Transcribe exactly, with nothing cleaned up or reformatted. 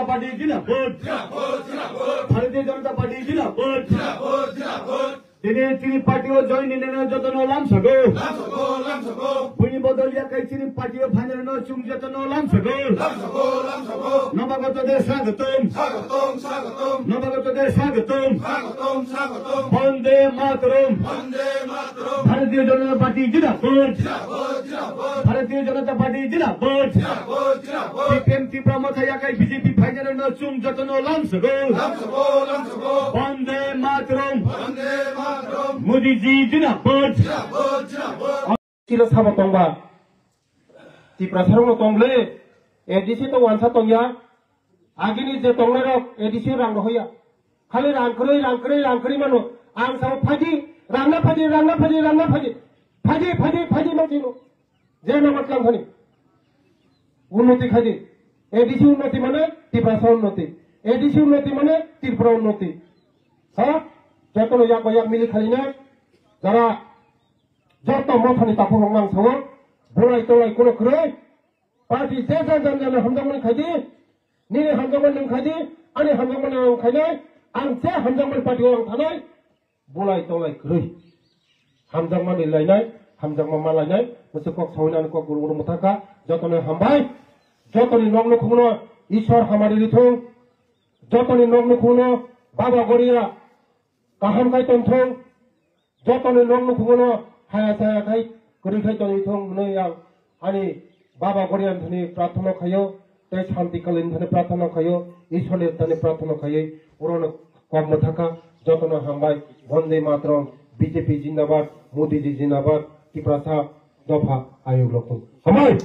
Party jina vote. Bharatiya Janata Party jina vote. Tini tini party o join ni nene joto no lam sago. Bini bodol ya kai tini party o final no chung joto no lam sago. Namagoto de sagatam. Namagoto de sagatam. Bande Mataram. Bharatiya Janata Party jina vote. Bharatiya Janata Party jina vote. C P M Tipra Motha ya kai B J P final no chung joto no lam sago. Bande Mataram. Modi ji jina vote. Silo sabo tongba. Tiprasarokno tongle, A D C to wansa tongya. Agini je tongnairok A D C rang rohoya. Khali rang kwrwi, rang kwrwi, rang kwrwi mano. Ang sao phaidi, rangna phaidi, rangna phaidi, rangna phaidi. Phaidi, phaidi, phaidi ma chino. Je na matlang thani. Unnoti khaidi. A D C unnoti mane Tiprasa unnoti. A D C unnoti mane Tripura unnoti. Ha? Jotono yak ba yak mili khaina. Jara joto mothani takhuk rok nang sao. Bulai tolai kuno kwrwi. Party je jan jan jan hamjakmani khaidi. Nini hamjakmani nang khaidi. Ani hamjakmani nang khainai. Ang je hamjakmani party o ang thanai. Bulai tolai kwrwi. Hamjakmani lainai, hamjakma ma lainai, mwswk kok sawinani kok guru guru mwthaka, jotoni hambai, jotoni nok nukhungno Ishwar hamari rithung, jotoni nok nukhungno Baba Goria kaham khai tongthung, jotoni nok nukhungno haya saya khai kwrwi khai tongwi thung hwnwi ang ani Baba Gorian thani prarthana khayo, tei Shanti Kalin thani prarthana khayo, Ishwar ni thani prarthana khayo, orono kok mwthaka, jotono hambai, Bande Mataram, B J P jindabad, Modi ji jindabad, Tiprasa dopha ayuk lokthung. Hambai!